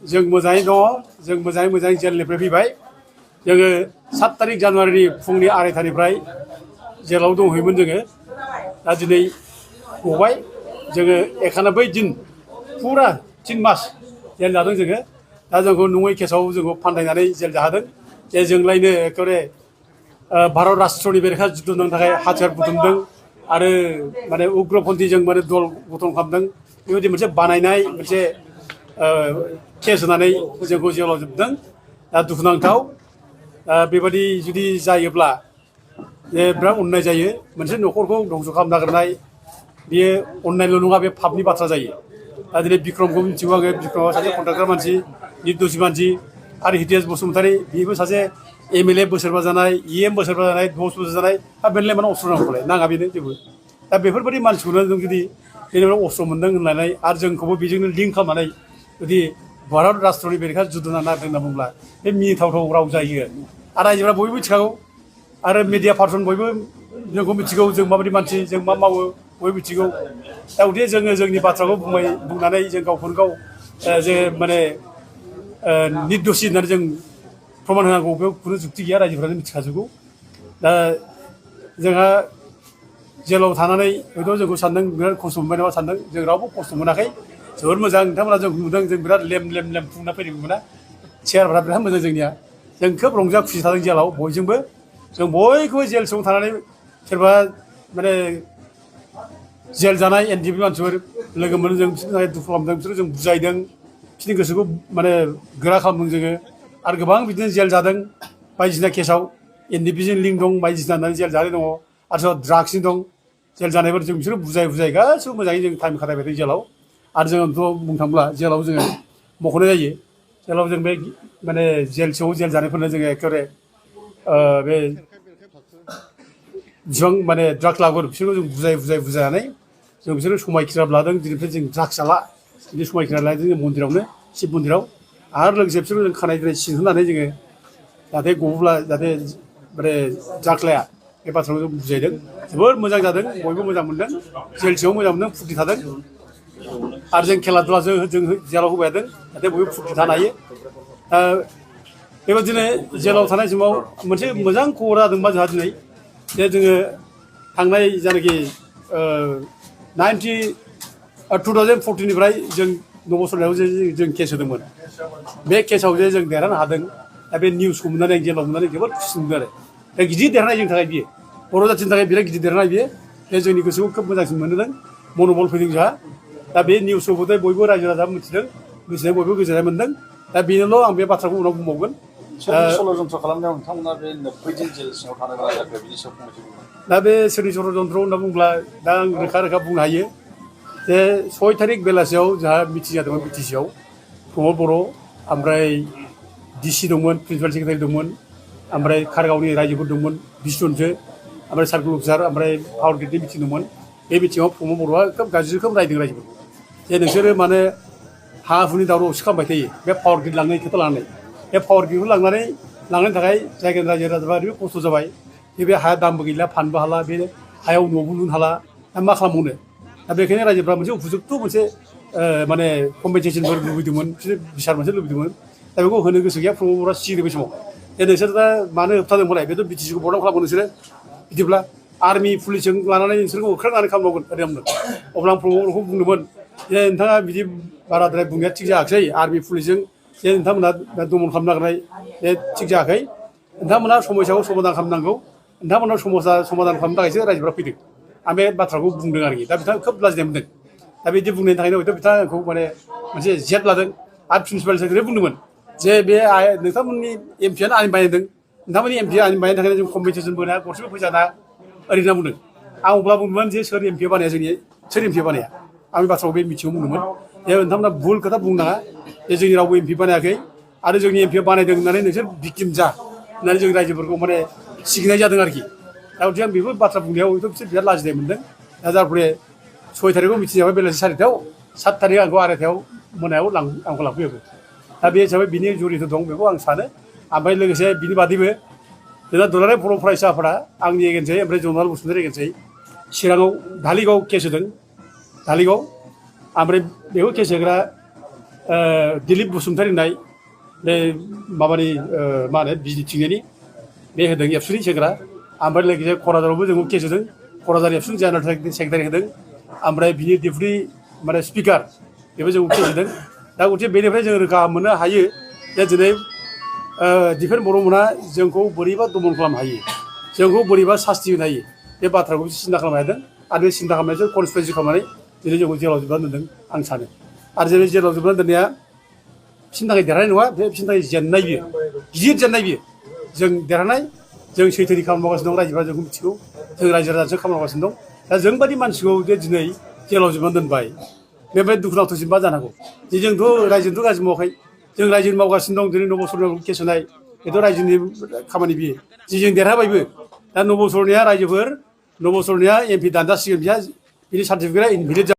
जों मोजाङै दङ जों मोजाङै जेलनिफ्राय फैबाय जोङो 7 तारिख जानुवारिनि फुंनि 2:30निफ्राय जेलाव दंहैयोमोन जोङो दा दिनै गबाय जोङो 91 दिन फुरा 3 मास जेल जादों जोङो दा जोंखौ नङै केसाव जोंखौ फान्दायनानै जेल जादों जे जोंलायनो एखेबारे भारत राष्ट्रनि बेरेखा जुद्ध नांनो थाखाय हाथियार बुथुमदों आरो माने उग्रपन्थीजों माने दल गठन खालामदों बेबायदि मोनसे बानायनाय मोनसे केस होनानै जोंखौ जेलाव जोबदों दा दुखुनांथाव बेबायदि जुदि जायोब्ला जे बिराद अननाय जायो मोनसे न'खरखौ धंस' खालामनो नागिरनाय बेयो अननायल' नङा बे पापनि बाथ्रा जायो दा दिनै बिक्रमखौ मिथिगौ आङो बिक्रमआ सासे कन्ट्राक्टर मानसि निर्दोषि मानसि आरो हितेश बसुमतारी बेबो सासे MLA बोसोरबा जानाय EM बोसोरबा जानाय 10 बोसोर जानाय दा बेनोलाय मानो अस्त्र नांगौलाय नाङा बेनो जेबो दा बेफोरबायदि मानसिखौनो जों जुदि जेनेबा अस्त्र मोन्दों होननानै आरो जोंखौबो बेजोंनो लिंक खालामनानै जुदि भारत राष्ट्रनि बेरेखा जुद्ध नांनो नागिरदों होनना बुंब्ला बे मिनिथावथाव राव जायो आरो रायजोफ्रा बयबो मिथिखागौ आरो मिडिया पार्सन बयबो जोंखौ मिथिगौ जों माबायदि मानसि जों मा मावो बयबो मिथिगौ दा उदे जोङो जोंनि बाथ्राखौ बुंनानै जों गावखौनो गाव जे माने निर्दोषि होननानै जों प्रमान होनांगौ बेयाव खुनु जुक्ति गैया रायजोफ्रानो मिथिखाजोबगौ दा जोंहा जेलाव थानानै हयथ' जोंखौ सानदों बिराद खस्थ' मोनबाय नामा सानदों जों रावबो खस्थ' मोनाखै जोबोर मोजां नोंथांमोना जों नुदों जों बिराद लेम फुंना फैदोंमोन चेयारफ्रा बिराद मोजां जोंनिया जों खोब रंजा खुसि थादों जेलाव बयजोंबो जों बयखौबो जेल सिङाव थानानै सोरबा माने जेल जानाय NDP मानसिफोर लोगो मोनो जों बिसोरनि थाखाय दुखु खालामदों बिसोरखौ जों बुजायदों बिसोरनि गोसोखौ माने गोरा खालामदों जोङो आरो गोबां बिदिनो जेल जादों बायदिसिना केसाव NDPजों लिंक दं बायदिसिना होननानै जेल जानाय दङ आरो सोरबा ड्राग्सनि दं जेल जानायफोर जों बिसोरो बुजाय गासिबो मोजाङै जों टाइम खाथायबाय थायो जेलाव आरो जोंथ' बुंनो थाङोब्ला जेलाव जोङो मख'नाय जायो जेलाव जों बे माने जेल सिङाव जेल जानायफोरनो जोङो एखेबारे बे जेसेबां माने ड्राग्स लागोन बिसोरखौ जों बुजायनानै जों बिसोरो समायखिरा लादों दिनैनिफ्राय जों ड्राग्स जाला बिदि समायखिरा लादों जों मन्दिरावनो शिब मन्दिराव आरो लोगोसे बिसोरखौ जों खानाय दिनै सिनहोनानै जोङो जाहाथे गबोब्ला जाहाथे माने ड्राग्स लाया बे बाथ्राखौ जों बुजायदों जोबोद मोजां जादों बयबो मोजां मोनदों जेल सिङाव मोजां मोनदों फुर्ति थादों आरो जों खेला दुला जों जेलाव होबाय थादों जाहाथे बयबो फुर्ति थानो हायो बेबायदिनो जेलाव थानाय समाव मोनसे मोजां खबर जादोंबा जोंहा दिनै जे जोङो थांनाय जायनाखि 2014निफ्राय जों नबसरनायाव जे जों केस होदोंमोन बे केसाव जे जों देरहानो हादों दा बे निउसखौ मोननानै जेलाव मोननानै जोबोद खुसि मोनदों आरो दा गिदिर देरहानाय जोंनि थाखाय बियो बर' जाथिनि थाखाय बिराद गिदिर देरहानाय बियो बे जोंनि गोसोखौ खोब मोजांसिन मोनदों मनबल फैदों जोंहा दा बे निउसखौ बयबो रायजो राजा मिथिदों मिथिनाय बयबो गोजोननाय मोनदों दा बेनोल' आं बे बाथ्राखौ उनाव बुंबावगोन षड्यन्त्र खालामनायाव नोंथांमोना बे 90 दिन जेल सिङाव थानो गोनां जाखो बिनि सायाव फंनैसो बुंनो दा बे सोरनि षड्यन्त्र होनना बुंब्ला दा आं रोखा बुंनो हायो जे 6 तारिख बेलासियाव जोंहा मिटिं जादोंमोन BTCआव प्रमद बर' ओमफ्राय DC दंमोन प्रिन्सिपाल सेक्रेटारि दंमोन ओमफ्राय खारगावनि रायजोफोर दंमोन 20 जनसो ओमफ्राय सार्कोल अफिसार ओमफ्राय पावार ग्रिडनि मिटिं दंमोन बे मिटिङाव प्रमद बर'आ खोब गाज्रि रोखोम रायदों रायजोफोरखौ जे नोंसोरो माने हा हुनि दावरावसो खालामबाय थायो बे पावार ग्रिड लांनाय खोथा लानानै बे पावार ग्रिडखौ लांनायनि थाखाय जायगानि रायजो राजाफ्रा ओरैबायदि खस्थ' जाबाय बे हाया दामबो गैला फानबो हाला बे हायाव न'बो लुनो हाला दा मा खालामबावनो दा बेखायनो रायजोफ्रा मोनसे उपजुक्त मोनसे माने कम्पेनसेसनफोर लुबैदोंमोन बिसोर बिसार मोनसे लुबैदोंमन दा बेखौ होनो गोसो गैया प्रमद बर'आ सिगिदों बे समाव जे नोंसोर दा मानो होबथादों बोलाय बेथ' BTCखौ बर्डार खालामो नोंसोरो बिदिब्ला आर्मि पुलिसजों लानानै नोंसोरखौ होख्रांनानै खालामनांगोन ओरै बुंदों अब्ला आं प्रमद बर'खौ बुंदोंमोन जे नोंथाङा बिदि बाराद्राय बुंनाया थिग जायाखिसै आर्मि पुलिसजों जे नोंथांमोना दमन खालामनो नागिरनाय बे थिग जायाखै नोंथांमोना समस्याखौ समाधान खालामनांगौ नोंथांमोना समाधान खालामनो थाखायसो रायजोफ्रा फैदों आं बे बाथ्राखौ बुंदों आरोखि दा बिथाङा खोब लाजिनाय मोनदों दा बिदि बुंनायनि थाखायनो हयथ' बिथाङा आंखौ माने मोनसे जेट लादों आरो प्रिन्सिपाल सेक्रेटारि बुंदोंमोन जे बे नोंथांमोननि MPआनो आयेन बानायदों नोंथांमोननि MPआ आयेन बानायनो थाखायनो जों कम्पेनसेसन मोना गरसेबो फैसा नाङा ओरै होनना बुंदों आं अब्ला बुंदोंमोन जे सोर MPआ बानाया सोर MPआ बानाया आं बे बाथ्राखौ बे मिथिङाव बुंदोंमोन जे नोंथांमोना भुल खोथा बुंनो नाङा जे जोंनि रावबो MP बानायाखै आरो जोंनि MPआ बानायदों होननानै नोंसोर भिक्टिम जा होननानै जों रायजोफोरखौ माने सिगिनाय जादों आरोखि दा आं बेफोर बाथ्रा बुंनायाव हयथ' बिसोर बिराद लाजिनाय मोनदों दा जारफोरे 6 तारिखआव मिटिं जाबाय बेलासि 4टायाव 7 तारिख आंखौ 2:30 मोनायाव आंखौ लांफैयो दा बे हिसाबै बिनि जुरित दं बेखौ आं सानो ओमफ्राय लोगोसे बिनि बादैबो जोंना दुलाराय बर' फरायसा आफादा आंनि एगेन्सै ओमफ्राय जनाल बसुमतारी एगेन्सै चिराङाव धालिगाव केस होदों धालिगाव ओमफ्राय बेखौ केस होग्रा दिलीप बसुमतारी होननाय बे माबानि मा होनो बिजिथिंजायनि बे होदों एबसुनि सेग्रा ओमफ्राय लोगोसे क'क्राझारावबो जों केस होदों क'क्राझार एबसुनि जेनेरेल सेक्रेटारि होदों ओमफ्राय बिनि डेपुटि माने स्पिकार बेबो जों केस होदों दा गथिखे बेनिफ्राय जों रोखा मोननो हायो जे दिनै दिफेन बर'मोनहा जोंखौ बोरैबा दमन खालामनो हायो जोंखौ बोरैबा सास्ति होनो हायो बे बाथ्राखौ सिन्था खालामनो हादों आरो बे सिन्था खालामनायजों कनस्पिरेसि खालामनानै दिनै जोंखौ जेलाव जोबनानै दोनदों आं सानो आरो जेरै जेलाव जोबनानै दोननाया बिसिनि थाखाय देरहानाय नङा बे बिसिनि थाखाय जेननाय बियो गिदिर जेननाय बियो जों देरहानाय जों सैथोनि खामानि मावगासिनो दं रायजोफ्रा जोंखौ मिथिगौ जों रायजो राजाजों खामानि मावगासिनो दं दा जोंबादि मानसिखौ जे दिनै जेलाव जोबनानै दोनबाय बेनिफ्राय दुखुनांथावसिन मा जानांगौ जे जोंथ' रायजोथ' गाज्रि मावाखै जों रायजोनि मावगासिनो दं दिनै नबसरनायाव केस होनाय बेथ' रायजोनि खामानि बियो जि जों देरहाबायबो दा नबसरनाया रायजोफोर नबसरनाया एमपि दानजासिगोन बिहा बिनि सार्टिफिकेटआ इनभेलिड